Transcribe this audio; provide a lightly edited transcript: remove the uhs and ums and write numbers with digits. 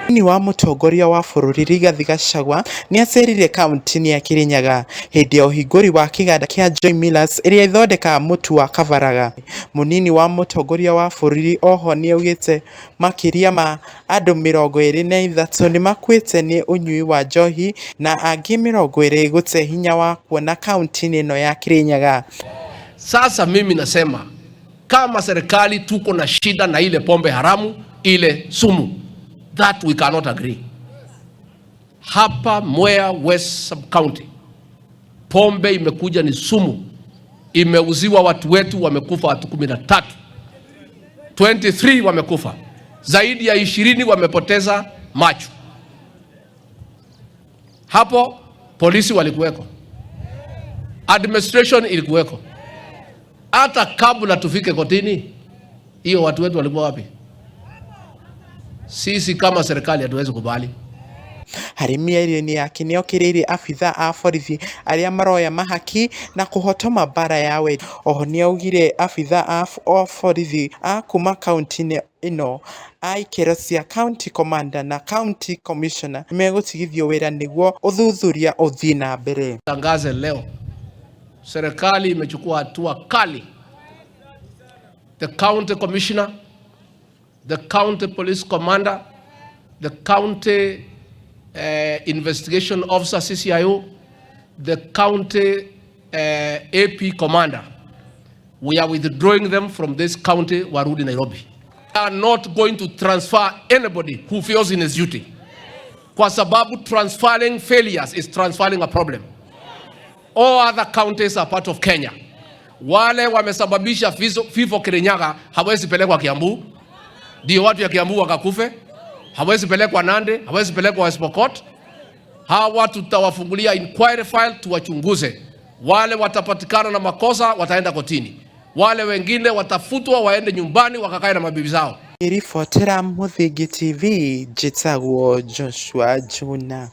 Mũnini wa mũtongoria wa bũrũri Rigathi Gachagua nĩacerire kauntĩ-inĩ ya Kirinyaga hĩndĩ ya ũhingũri wa kĩganda kĩa Joy Millers ĩrĩa ĩthondekaga mũtu wa kabaraga. Mũnini wa mũtongoria wa bũrũri oho nĩaugĩte makĩria ma andũ 23 nĩmakuĩte nĩ ũnyui wa njohi na angĩ 20 gũte hinya wa kuona kauntĩ-inĩ ĩno ya Kirinyaga. Sasa mimi nasema kama serikali tuko na shida na ile pombe haramu, ile sumu, that we cannot agree. Hapa Mwea West Sub County pombe imekuja ni sumu, imeuziwa watu wetu, wamekufa watu 13, 23 wamekufa, zaidi ya 20 wamepoteza macho. Hapo polisi walikuweko, administration ilikuweko. Hata kabla tufike kotini, hiyo watu wetu walikuwa wapi? Sisi kama serikali hatuwezi kubali. Harĩ mĩario-inĩ yake nĩokĩrĩire abithaa a borithi arĩa maroya mahaki na kũhotoma mbara ya wendia. Oho nĩaugire abithaa a borithi a kuma kauntĩ-inĩ ĩno a ikĩro cia county commander na county commissioner nĩmegũtigithio wĩra nĩguo ũthuthuria ũthiĩ na mbere. Tangaze leo serikali imechukua hatua kali. The county commissioner, the county police commander, the county investigation officer CCIO, the county AP commander, we are withdrawing them from this county, warudi Nairobi. We are not going to transfer anybody who fails in his duty, kwa sababu transferring failures is transferring a problem. All other counties are part of Kenya. Wale wamesababisha vifo Kirinyaga hawezi pelekwa Kiambu, ndio watu ya Kiambu wakakufe. Hawezi pelekwa Nandi, hawezi pelekwa West Pokot. Hawa tutawafungulia inquiry file tuwachunguze. Wale watapatikana na makosa wataenda kotini, wale wengine watafutwa waende nyumbani wakakae na mabibi zao. Ngĩribotera Mũthingi TV njĩtagwo Joshua Juna.